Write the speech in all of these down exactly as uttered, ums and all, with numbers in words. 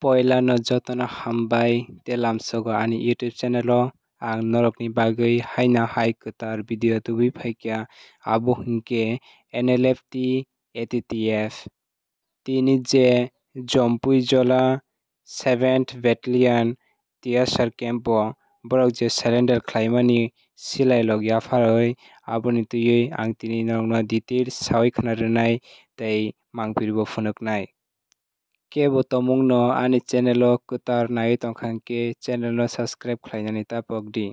Poila no jotono hambai tei lamsogo ani YouTube channel o. Ang norokni bagwi haino hai kwtal video tubui phaikha, abo hinkhe N L F T A T T F. Tini je Jompui Jola seventh Battalion T S R camp o borok je surrender khlaimani silai lok yapharwi, aboni twiwi ang tini norokno details sawi khna rwnai tei mangpili bo phunuknai. Kebo tongmungno ani channel o kwtal naiwi tongkha hinkhe channel no subscribe khlainani ta pokdi.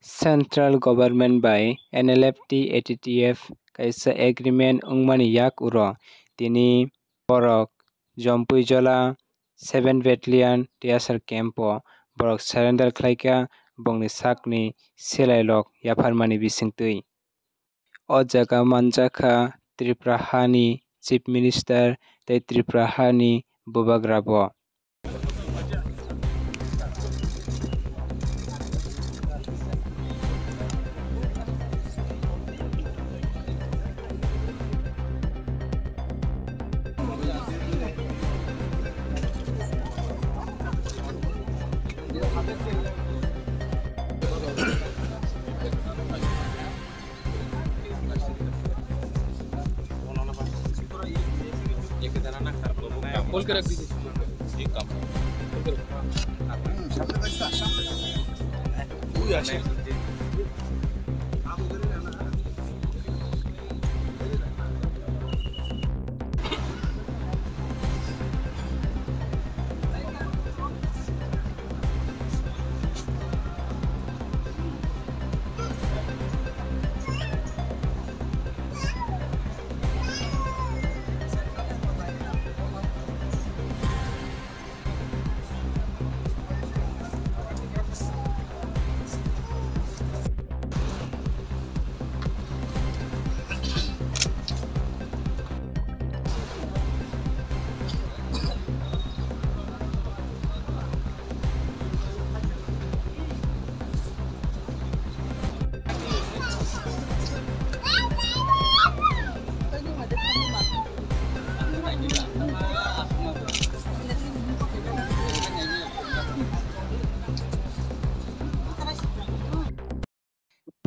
Central Government bai N L F T A T T F kaisa agreement wngmani yak uro tini borok Jompui Jola seven Battalion T S R camp o borok surrender khlaikha bongni sakni silai lok yapharmani bisingtwi. O jaga manjakha Tripura hani Chief Minister tei Tripura hani Bubagra bo.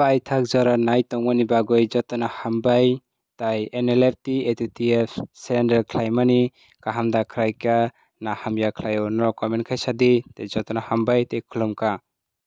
Paithak jora nai tongmani bagwi jotono hambai, tai N L F T A T T F surrender khlaimani kaham da khlaikha na hamya khlaio, norok comment khaisa di, tei jotono hambai tei khulumkha.